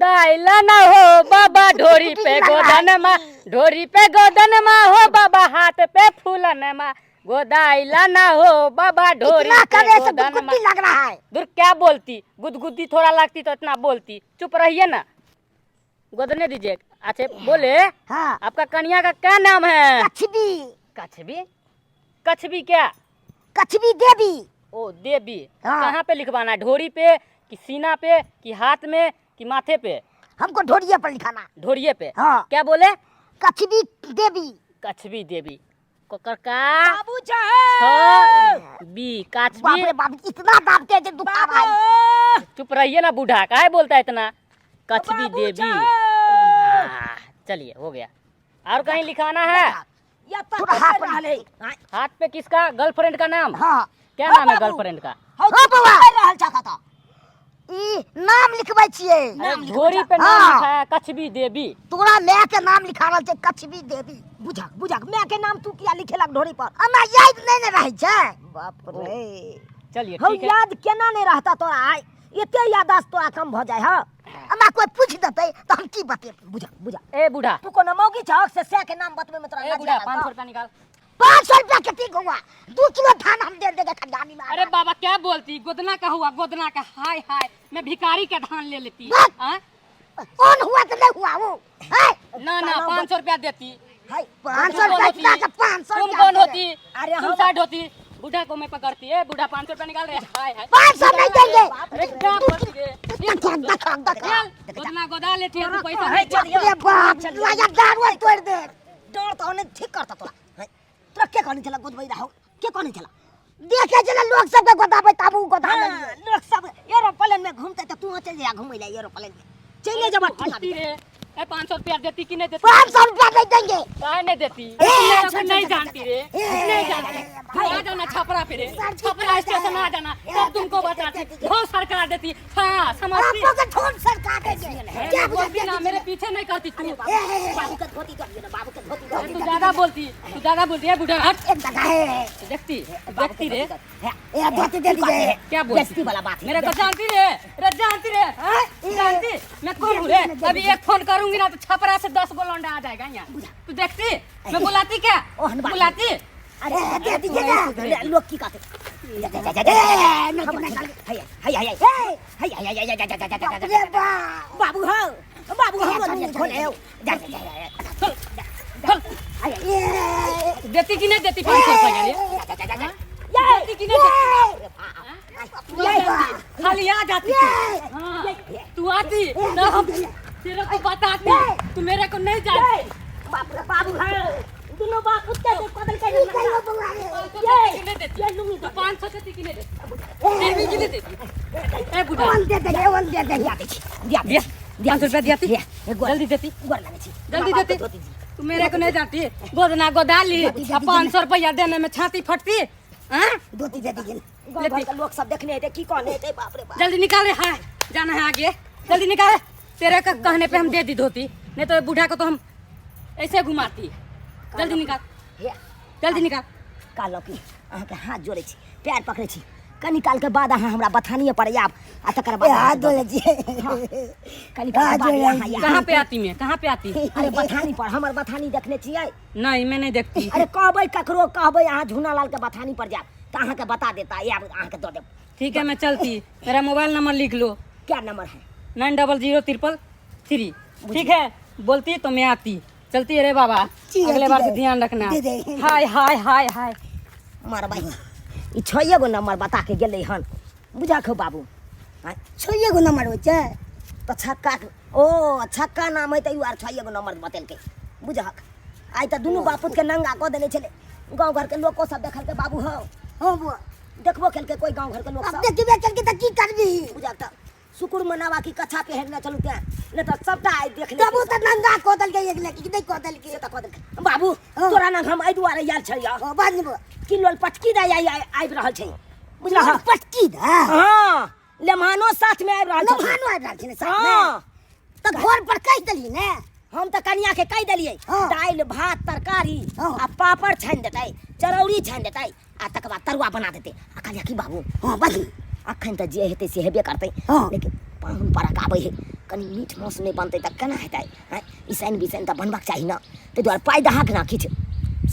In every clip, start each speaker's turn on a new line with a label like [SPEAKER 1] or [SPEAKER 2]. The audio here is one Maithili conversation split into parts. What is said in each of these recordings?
[SPEAKER 1] दाइला ना हो बाबा ढोरी पे गोदन मा, ढोरी पे गोदन मा हो बाबा, हाथ पे फूलन मा, गोदाइला ना हो बाबा ढोरी
[SPEAKER 2] इतना
[SPEAKER 1] पे
[SPEAKER 2] करे से
[SPEAKER 1] गोदन मा।
[SPEAKER 2] गुदगुदी लग रहा है।
[SPEAKER 1] दूर क्या बोलती, गुदगुदी थोड़ा लगती तो इतना बोलती, चुप रहिए ना, गोदने दीजिए। अच्छा बोले।
[SPEAKER 2] हाँ।
[SPEAKER 1] आपका कन्या का क्या नाम है?
[SPEAKER 2] कछबी।
[SPEAKER 1] कछबी? कछबी क्या?
[SPEAKER 2] कछबी देवी।
[SPEAKER 1] ओ देवी।
[SPEAKER 2] हाँ।
[SPEAKER 1] कहाँ पे लिखवाना है, ढोरी पे कि सीना पे कि हाथ में कि माथे पे?
[SPEAKER 2] हमको ढोरिए पर लिखाना।
[SPEAKER 1] ढोरिए पे?
[SPEAKER 2] हाँ।
[SPEAKER 1] क्या बोले?
[SPEAKER 2] कछबी देवी।
[SPEAKER 1] कछबी देवी। कोकर का
[SPEAKER 3] बाबू साहब।
[SPEAKER 1] छ बी कछबी।
[SPEAKER 2] बाप रे बाप, इतना दाबते हैं जे दुखा भाई।
[SPEAKER 1] चुप रहिए ना बूढ़ा, काहे बोलता है इतना? कछबी
[SPEAKER 3] बाबू
[SPEAKER 1] देवी।
[SPEAKER 3] साहब।
[SPEAKER 1] चलिए हो गया। और कहीं लिखाना है?
[SPEAKER 3] या तो
[SPEAKER 2] थोड़ा हाथ पर
[SPEAKER 3] रहले।
[SPEAKER 1] हाथ पे किसका? गर्लफ्रेंड का नाम?
[SPEAKER 2] हाँ।
[SPEAKER 1] क्या
[SPEAKER 3] हाँ,
[SPEAKER 1] नाम है
[SPEAKER 3] बाबू।
[SPEAKER 1] गर्लफ्रेंड का?
[SPEAKER 3] हौ,
[SPEAKER 2] हाँ,
[SPEAKER 3] तू
[SPEAKER 2] बाबा।
[SPEAKER 3] की कर रहल छा कतऽ?
[SPEAKER 2] ई नाम लिखबै छियै।
[SPEAKER 1] अरे, ढोरी पे नाम
[SPEAKER 2] हाँ।
[SPEAKER 1] लिखा है कछबी देवी।
[SPEAKER 2] तोरा माय के नाम लिखा रहल छै कछबी देवी।
[SPEAKER 3] बुझक बुझक, माय के नाम तू किया लिखेलक ढोरी पर?
[SPEAKER 2] हमरा याद नहि ने रहै छै।
[SPEAKER 3] बाप रे।
[SPEAKER 1] चलिए
[SPEAKER 3] हौ
[SPEAKER 1] ठीक है।
[SPEAKER 3] याद केना नहि रहता तोरा? आइ एते याददाश्त तोरा कम भऽ जाय। हँ,
[SPEAKER 2] हमरा कोई पूछ देतै तऽ हम की बतेबै?
[SPEAKER 3] बुझक बुझक।
[SPEAKER 1] ए बूढ़ा,
[SPEAKER 3] तू कोनो मौगी छहक से सै के नाम बतबै में तोरा
[SPEAKER 1] ए
[SPEAKER 3] लाज
[SPEAKER 1] बूढ़ा,
[SPEAKER 3] लागल?
[SPEAKER 1] 500 रुपया निकाल।
[SPEAKER 2] 500 रुपया कते गौआ? 2 किलो धान हम दे देंगे खरियानी में।
[SPEAKER 1] अरे बाबा क्या बोलती, गोदना का हुआ गोदना का, हाय हाय मैं भिखारी का धान ले लेती।
[SPEAKER 2] बस।
[SPEAKER 1] हाँ?
[SPEAKER 2] कौन हुआ तो नहीं हुआ वो है?
[SPEAKER 1] ना ना, 500 रुपया देती।
[SPEAKER 3] हाय,
[SPEAKER 2] 500
[SPEAKER 1] तुम कौन
[SPEAKER 2] रुपया
[SPEAKER 1] होती?
[SPEAKER 2] इतना का 500
[SPEAKER 1] तुम
[SPEAKER 2] रुपया
[SPEAKER 1] कौन
[SPEAKER 2] दे
[SPEAKER 1] होती?
[SPEAKER 3] अरे
[SPEAKER 1] तुम
[SPEAKER 3] हम-
[SPEAKER 1] साइड होती, बूढ़ा को मैं पकड़ती। ए बूढ़ा, 500 रुपया निकाल रहे, हाय हाय।
[SPEAKER 2] 500 नहीं देंगे।
[SPEAKER 1] अरे क्या बोलती रे?
[SPEAKER 2] देखा देखा देखा।
[SPEAKER 1] चल, गोदना गोदा लेती है तू पैसा
[SPEAKER 3] है,
[SPEAKER 1] नहीं
[SPEAKER 3] चल,
[SPEAKER 2] अरे बाप, लाया दारू तोड़ दे।
[SPEAKER 3] डर तो नहीं ठीक करता तोरा। हाय, तोरा के कहने छला गोदबै रहो? के कहने छला?
[SPEAKER 2] देखे छले लोग सबके गोदाबै ताबू गोदा
[SPEAKER 3] हाँ,
[SPEAKER 2] लेलियै।
[SPEAKER 3] लोग सब एरोप्लेन में घूमते तो तू चल जा घूमै ला एरोप्लेन में। चले जब
[SPEAKER 1] हंसती रे। ए 500 रुपया देती कि नहीं देती?
[SPEAKER 2] 500 रुपया नहीं देंगे।
[SPEAKER 1] काहे नहीं देती?
[SPEAKER 2] ए,
[SPEAKER 1] मेरे को
[SPEAKER 2] चल,
[SPEAKER 1] नहीं
[SPEAKER 2] चल,
[SPEAKER 1] जानती रे,
[SPEAKER 2] ए,
[SPEAKER 1] नहीं जानती। आ जाना छपरा पे रे,
[SPEAKER 2] सर जी,
[SPEAKER 1] छपरा स्टेशन आ जाना, तब तुमको बताती। ढोल सरकार देती। हाँ समझती।
[SPEAKER 2] आपको के ढोल सरकार देंगे।
[SPEAKER 1] ए,
[SPEAKER 2] क्या
[SPEAKER 1] मैं बोलती
[SPEAKER 2] बुझा
[SPEAKER 1] ना, मेरे पीछे नहीं करती तू।
[SPEAKER 3] बाबू के धोती कर दियो ना, बाबू के धोती कर
[SPEAKER 1] अरे, तू ज्यादा बोलती, तू ज्यादा बोलती है बूढ़ा। हट।
[SPEAKER 2] एक जगह है।
[SPEAKER 1] देखती देखती रे।
[SPEAKER 2] ए धोती दे दीजिए।
[SPEAKER 1] क्या बोलती?
[SPEAKER 3] बेइज्जती वाला बात है।
[SPEAKER 1] मेरे को जानती रे, रे जानती रे, हाँ? जानती मैं कौन हूँ रे? अभी एक फोन करूंगी ना तो छपरा से 10 गो लौंडा आ जाएगा यहाँ। तू देखती मैं बुलाती क्या?
[SPEAKER 3] ओहन बात।
[SPEAKER 1] बुलाती?
[SPEAKER 3] अरे
[SPEAKER 2] ए, दे दीजिए ना।
[SPEAKER 3] ले, लोग की कहते? जा जा जा जा
[SPEAKER 2] ए, नहीं, नहीं, नहीं।
[SPEAKER 3] हाय हाय हाय हाय हाय हाय हाय हाय जा जा जा जा
[SPEAKER 2] अरे बाप।
[SPEAKER 3] बाबू हो, बाबू हो,
[SPEAKER 2] चल, चल,
[SPEAKER 3] खोले हो। जा जा जा
[SPEAKER 1] चल चल।
[SPEAKER 3] हाय
[SPEAKER 2] ए,
[SPEAKER 1] देती कि नहीं देती 500 रुपया रे?
[SPEAKER 3] जा जा जा
[SPEAKER 1] देती कि नहीं देती? तू
[SPEAKER 2] ये
[SPEAKER 1] जानती, खाली आ जाती तू। हाँ, तू आती तो हम तेरे को बताती, तू मेरे को नहीं जानती।
[SPEAKER 3] बाप रे बाबू है, दोनों बाप कुत्ते से बदल के
[SPEAKER 2] की कहियो बौआ रे?
[SPEAKER 1] 500 देती कि नहीं देती? तू 500 देती कि नहीं देती? देवी कि नहीं देती? ए बूढ़ा,
[SPEAKER 2] ओल दे देंगे, ओल दे देंगे।
[SPEAKER 3] दिया
[SPEAKER 1] दिया 500 रुपया दिया थी, जल्दी देती,
[SPEAKER 3] गोर लगे छी,
[SPEAKER 1] जल्दी देती। तू मेरे को नहीं जानती, गोदना गोदाली आ 500 रुपया देने में छाती फटती। हाँ?
[SPEAKER 2] धोती दे दीजिए।
[SPEAKER 3] गाँव घर के लोग सब देखने हेतै की कहने हेतै? बाप रे बाप।
[SPEAKER 1] जल्दी निकाले, हाँ जाना है आगे, जल्दी निकाले। तेरे का कहने पे हम दे दी धोती, नहीं तो बूढ़ा को तो हम ऐसे घुमाती। जल्दी निकाल,
[SPEAKER 3] हे
[SPEAKER 1] जल्दी निकाल।
[SPEAKER 3] कहलहुँ कि अहाँके हाथ जोड़ै छी, पैर पकड़ै छी, कनी कालके बाद अहाँ हमरा बथानिए पर आयब आ तकर बाद
[SPEAKER 2] ए, हाथ
[SPEAKER 3] अहाँके
[SPEAKER 2] जोड़ै
[SPEAKER 3] दऽ
[SPEAKER 2] छियै।
[SPEAKER 3] देब। कनी कालके
[SPEAKER 2] हाथ
[SPEAKER 3] बाद
[SPEAKER 2] जोड़ै
[SPEAKER 3] अहाँ आयब।
[SPEAKER 1] कहाँ पे आती मैं? कहाँ पे आती?
[SPEAKER 3] अरे बथानी पर, हमर बथानी देखने छियै?
[SPEAKER 1] नहीं, मैं नहीं देखती।
[SPEAKER 3] अरे कहबै ककरो, कहबै अहाँ झूना लाल के बथानी पर जायब तऽ अहाँके बता देता, आयब अहाँके दऽ देब।
[SPEAKER 1] ठीक है, मैं चलती। मेरा मोबाइल नंबर लिख लो।
[SPEAKER 3] क्या नंबर है?
[SPEAKER 1] 900333। ठीक है, बोलती तो मैं आती। चलती है रे बाबा।
[SPEAKER 2] ठीक है,
[SPEAKER 1] अगले बार
[SPEAKER 2] ठीक
[SPEAKER 1] से
[SPEAKER 2] है।
[SPEAKER 1] ध्यान रखना।
[SPEAKER 2] दे दे।
[SPEAKER 1] हाय हाय हाय हाय।
[SPEAKER 3] मारबै ई छए गो नंबर बता के गेलै हन, बुझलखौ बाबू? आँय,
[SPEAKER 2] छए गो नंबर होइ छै?
[SPEAKER 3] तऽ छक्का के- ओ छक्का नाम है तऽ ई आर छए गो नंबर बतेलकै, बुझहक। आइ तऽ दुनू बापूत के नंगा कऽ देने छलै, गाँव घर के लोको सब देखलकै बाबू हौ।
[SPEAKER 2] हँ बुआ।
[SPEAKER 3] देखबो केलकै कोई गाँव घर के लोक
[SPEAKER 2] आब
[SPEAKER 3] सब।
[SPEAKER 2] देखबे केलकै तऽ की करबी?
[SPEAKER 3] बुझलक तऽ शुक्र मनावा कि कच्छा पहिरने चलू तें, नहि तऽ सबटा आइ देख
[SPEAKER 2] तब ओ तऽ नंगा कऽ देलकै एक लेकिन नहि कऽ देलकै।
[SPEAKER 3] से तऽ कऽ देलकै बाबू।
[SPEAKER 2] हँ।
[SPEAKER 3] तोरा नंग हम एहि दुआरे आयल छलियौ
[SPEAKER 2] हँ, बाज ने बुआ।
[SPEAKER 3] कि लोल पटकी दे आइ आबि रहल छै, बुझलह?
[SPEAKER 2] पटकी दे?
[SPEAKER 3] हँ, लेमहानो साथ में आबि रहल छै।
[SPEAKER 2] लम्हानो आबि रहल छै ने साथ मे?
[SPEAKER 3] हँ।
[SPEAKER 2] तऽ घर पर कहि देली ने?
[SPEAKER 3] हम तऽ कनिया के कहि देलियै।
[SPEAKER 2] हँ।
[SPEAKER 3] दालि भात तरकारी
[SPEAKER 2] हँ।
[SPEAKER 3] आ पापड़ छानि देतै, चरौरी छानि देतै आ तकर बाद तरुआ बना देतै। आ कहलियै की बाबू?
[SPEAKER 2] हँ, बाजू।
[SPEAKER 3] अखन तऽ जे हेतै से हेबे करतै।
[SPEAKER 2] हँ।
[SPEAKER 3] लेकिन पाहुन परक आबै है, कनि मीट मांस नहि बनतै तऽ केना हेतै आँय इसैन बिसैन तऽ बनबाक चाही ने ताहि दुआरे पाइ दहक ने किछु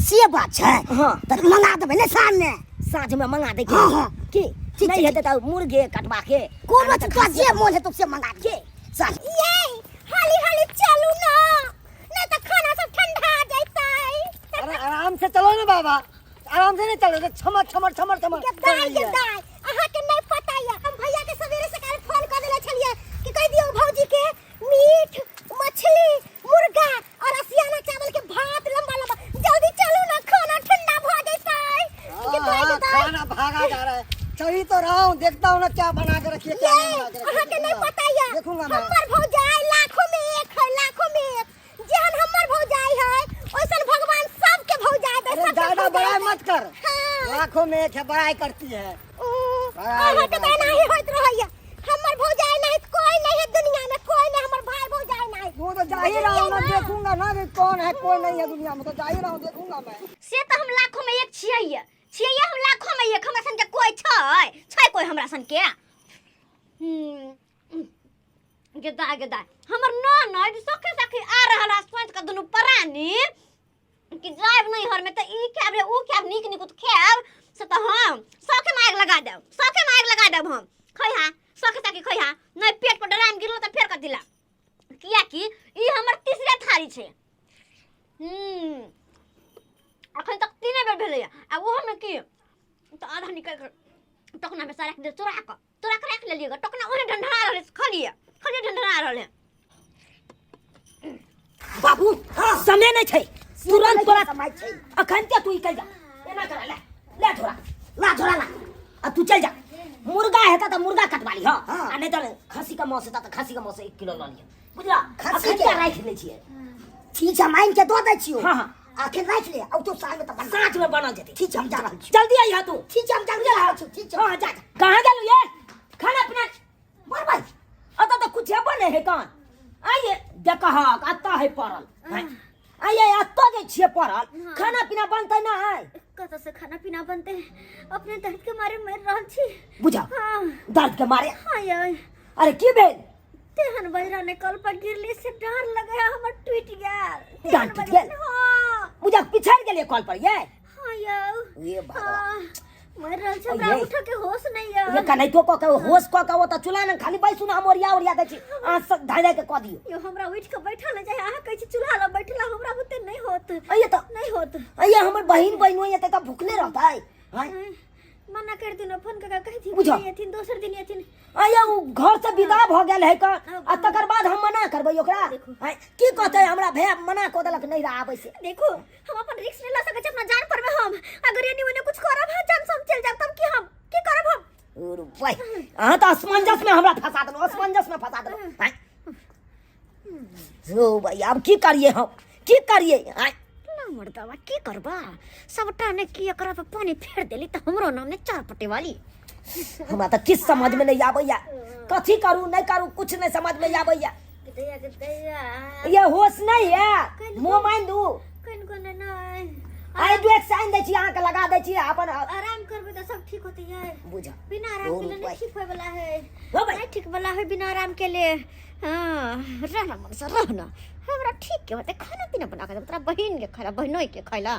[SPEAKER 2] से बात छै
[SPEAKER 3] हँ
[SPEAKER 2] तऽ मंगा देबै ने साँझमे
[SPEAKER 3] साँझमे मंगा दै
[SPEAKER 2] हँ, हँ।
[SPEAKER 3] की
[SPEAKER 2] ठीक
[SPEAKER 3] नहि
[SPEAKER 2] छै,
[SPEAKER 3] हेतै तऽ मुर्गे कटबाके
[SPEAKER 2] कोनो चीज तोरा जे मोन हेतौ से मंगा दे साँझ
[SPEAKER 4] ये हाली हाली चलू ना नहीं तो खाना सब ठंडा जैतै
[SPEAKER 5] अरे आराम से चलो ना बाबा आराम से नहीं चलो तो छमर छमर छमर छमर
[SPEAKER 4] के
[SPEAKER 5] चल
[SPEAKER 4] दाई
[SPEAKER 5] रही
[SPEAKER 4] के
[SPEAKER 5] है।
[SPEAKER 4] दाई अहाँ के नहीं पता ये हम भैया के सवेरे सकाल फोन कर देले छलिए कि कह दियो भौजी के मीट मछली मुर्गा और असियाना चावल के भात लंबा लंबा जल्दी चलू ना खाना ठंडा भ जैतै के
[SPEAKER 5] हाँ,
[SPEAKER 4] दाई
[SPEAKER 5] हाँ,
[SPEAKER 4] के दाई
[SPEAKER 5] खाना भागा जा रहा है चल ही तो रहा हूँ देखता हूँ ना क्या बना के रखी है क्या
[SPEAKER 4] ये
[SPEAKER 5] नहीं बना के रखी है,
[SPEAKER 4] अहाँ के नहीं
[SPEAKER 5] देखूंगा।
[SPEAKER 4] पता ये
[SPEAKER 5] देखूंगा मैं
[SPEAKER 4] हमर भौजाई लाखों में एक है लाखों में एक जेहन हमर भौजाई है ओइसन भगवान सबके भौजाई दे
[SPEAKER 5] अरे
[SPEAKER 4] सबके
[SPEAKER 5] ज्यादा
[SPEAKER 4] भौजाई
[SPEAKER 5] बड़ाई
[SPEAKER 4] दे।
[SPEAKER 5] मत कर
[SPEAKER 4] हाँ।
[SPEAKER 5] लाखों में एक है बड़ाई करती है
[SPEAKER 4] उ,
[SPEAKER 5] बड़ाई
[SPEAKER 4] अहाँ के तऽ
[SPEAKER 5] बड़ाई।
[SPEAKER 4] एनाही होइत रहैया हमर भौजाई नहीं तऽ कोई नहीं है दुनिया में कोई नहीं हमर भाई भौजाई नहीं
[SPEAKER 5] वो तो जा ही रहा हूँ ना देखूंगा ना कि कौन है कौन नहीं है दुनिया में तो जा ही रहा हूँ देखूंगा मैं
[SPEAKER 4] से तऽ हम लाखों में एक छियै छियै हम लाखों में एक हमरा सन के कोई छै छै कोई हमरा सन के हम्म, गेदा गेदा हमर ननद सखी सखी आ रहल है सोच के दुनू प्राणी कि जायब नहीं हर में त ई खायब रे ऊ खायब नीक नीक खायब से त हम सखे में आग लगा देब सखे में आग लगा देब हम खैहा सखे सखी खैहा नहीं पेट पर डराम गिरलो त फेर कर दिला कियाकि ई हमर तीसरे थारी छै अखन तक तीने बेर भेलैया आ ओहोमे की तऽ आधा निकालि कऽ टोकनामे सँ राखि दे चोरा कऽ तोरा के राख लेलिए टोकना ओने ढंढना रहले खलिए खलिए ढंढना रहले
[SPEAKER 3] बाबू समय नहीं छै तुरंत तोरा
[SPEAKER 2] समय छै
[SPEAKER 3] अखन के तू निकल जा एना कर ले ले झोरा ला झोरा ला आ तू चल जा मुर्गा हेता त मुर्गा कटवा ली हां
[SPEAKER 2] हाँ।
[SPEAKER 3] आ नहीं त खसी का मांस हेता त खसी का मांस 1 किलो ल लिया बुझला
[SPEAKER 2] खस्सी
[SPEAKER 3] अखन
[SPEAKER 2] के?
[SPEAKER 3] के राखि लै छियै
[SPEAKER 2] ठीक छै माइन के दऽ दै छियौ
[SPEAKER 3] हाँ, हाँ।
[SPEAKER 2] आखिर राखि ले औ तो साँझ में तऽ बना
[SPEAKER 3] साँझ में बनल जेतै
[SPEAKER 2] ठीक छै हम जा रहल छी
[SPEAKER 3] जल्दी आइहा तू
[SPEAKER 2] ठीक छै हम जल्दी आ रहल छी ठीक छै
[SPEAKER 3] हाँ जा जा। कहाँ गेलू ये खाना पीना
[SPEAKER 2] मरबै
[SPEAKER 3] अतः तऽ कुछ बने है कहाँ आइए देखहक अतः है पड़ल हैं? आइए अतः जे छियै पड़ल खाना पीना बनतै ना है
[SPEAKER 4] कतऽ से खाना पीना बनते अपने दर्द के मारे मर रहल छी
[SPEAKER 3] बुझा
[SPEAKER 4] हाँ
[SPEAKER 3] दर्द के मारे
[SPEAKER 4] हाँ यार
[SPEAKER 3] अरे की भेल
[SPEAKER 4] तेहन बजरा ने कल पर गिरली से डर लगे हमर टूट गेल
[SPEAKER 3] डाँर टूटि गेल?
[SPEAKER 4] हाँ
[SPEAKER 3] बुझा पिछड़ गेलियै कल पर ये
[SPEAKER 4] हाँ यौ
[SPEAKER 3] ये भगवान
[SPEAKER 4] हाँ मर रहल छै हमरा
[SPEAKER 3] ये।
[SPEAKER 4] उठऽ के होश नहीं यौ
[SPEAKER 3] ये कनाइतो कऽ के होश कऽ के ओतऽ चूल्हा लग खाली बैसू ने हम ओरिया ओरिया दै छी अहाँ सब धाय धाय के कऽ दियौ
[SPEAKER 4] यौ हमरा उठि के बैठल नहि जाय अहाँ कहै छी चूल्हा लग बैठला हमरा बुते नहि होत
[SPEAKER 3] अइये तऽ
[SPEAKER 4] नहि होत
[SPEAKER 3] अइये हमर बहिन बहिन होइए तऽ भुखले रहतै आँय
[SPEAKER 4] मना कर दिनो फोन कऽ के कहि दियौ
[SPEAKER 3] बुझा।
[SPEAKER 4] नहि एथिन दोसर दिन एथिन
[SPEAKER 3] आया उ घर से विदा भऽ गेल है कऽ आ तकर बाद हम मना करबै ओकरा आँय, की कहतै हमरा भैया मना कऽ देलक नहि आबै से
[SPEAKER 4] देखो हम अपन रिस्क नहीं ल सकै छी अपना जान पर में हम अगर एनी ओने कुछ करब हम जान से हम चल जाब तब की हम की करब हम
[SPEAKER 3] और भाई अहाँ तऽ असमंजस में हमरा फंसा देलहुँ असमंजस में फंसा देलहुँ आँय। जो भाई आब की करिए हम की करिए आँय
[SPEAKER 4] ना मर्दवा की करबा सबटा ने की एकरा पे पानी फेर देली त हमरो नाम ने चार पटे वाली
[SPEAKER 3] हमरा तऽ किछु समझमे नहि आबैया कथी करू नहि करू कुछ नहि समझमे आबैया
[SPEAKER 4] गदैया गदैया
[SPEAKER 3] ये होश नहीं है मुँह मान दू
[SPEAKER 4] कन कोन नहीं
[SPEAKER 3] आइ दू एक साइन दै छी अहाँके लगा दै छी अपन
[SPEAKER 4] आराम करबे त सब ठीक होते है
[SPEAKER 3] बुझ
[SPEAKER 4] बिना आराम के लिए नहीं ठीक होए वाला है
[SPEAKER 3] हो भाई
[SPEAKER 4] नहीं ठीक वाला है बिना आराम के लिए हाँ रहना मन से रहना हमरा ठीक के होते खाना पीना बना के देब तोरा बहिन के खाना बहिनोई के खाइला